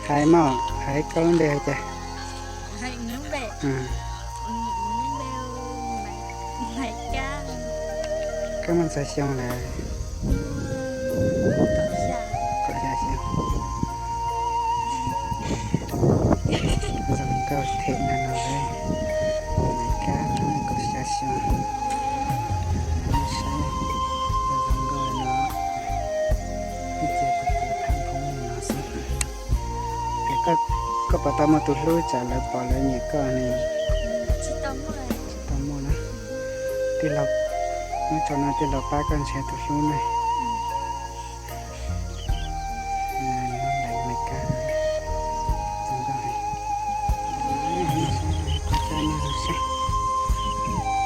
Hais mog, hais koj lub npe hais cas? Koj muaj ntxhua xyoo lawm? Kaum xya xyoo. Zoo nkauj them no no, Maiv Kab, kaum xya xyoo. Saib zoo nkauj no, ib ce tus tus tham phoob no xwb. Ces koj puas tau muaj tus hlub tsam lawv pom lawv nyiam koj ne? Tsis tau muaj na. Tij laug, nyob tso no tij laug pab koj nrhiav tus hlub ne.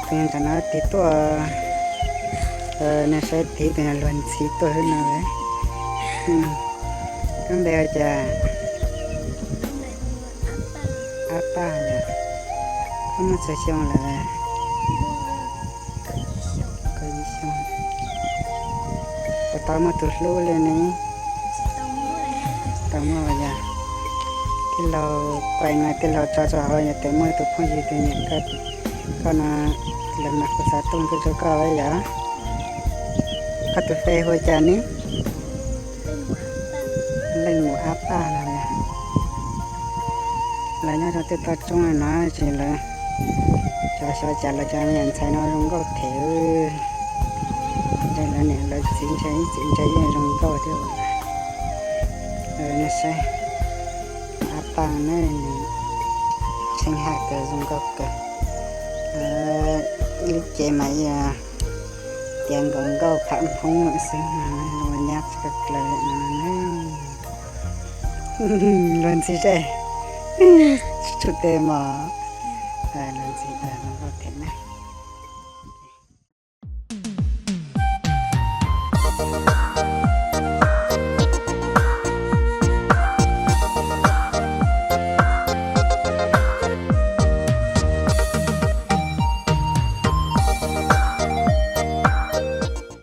Tus ntawm no tig tuaj, nej saib tig tus luag ntxhi tuaj no lawm. Koj npe ua cas? Ab Paj yom. Koj muaj txhua xyoo lawm? Kaum ib xyoo. Puas tau muaj tus hlub li ne? Tau muaj yom. Tij laug pais no tij laug tso rau hauv yog tias muaj tus phooj ywg twg nyiam koj no, lawv mam hu xov tooj tuaj rau koj yom. Koj tus Face hu cas ne? Leej Mus Ab Paj no yom. Lawv nyob rau tej toj roob no ces lawv, cov xyov cas lawv cov me nyuam ntxhais no zoo nkauj them. Ntshai lawv niam lawv txiv ntshai ib txwm ntshai yeej zoo nkauj thiab. Nej saib, Ab Paj ne, nws tsheej haj kawg zoo nkauj kawg. Ib lub cev mas tiav nkaus nkauj pham phoob lawm xwb no, ua nyab tsis kawg plaws no. Luag ntxhi seb, tsis tshua tes mos, luag ntxhi zoo nkauj them na.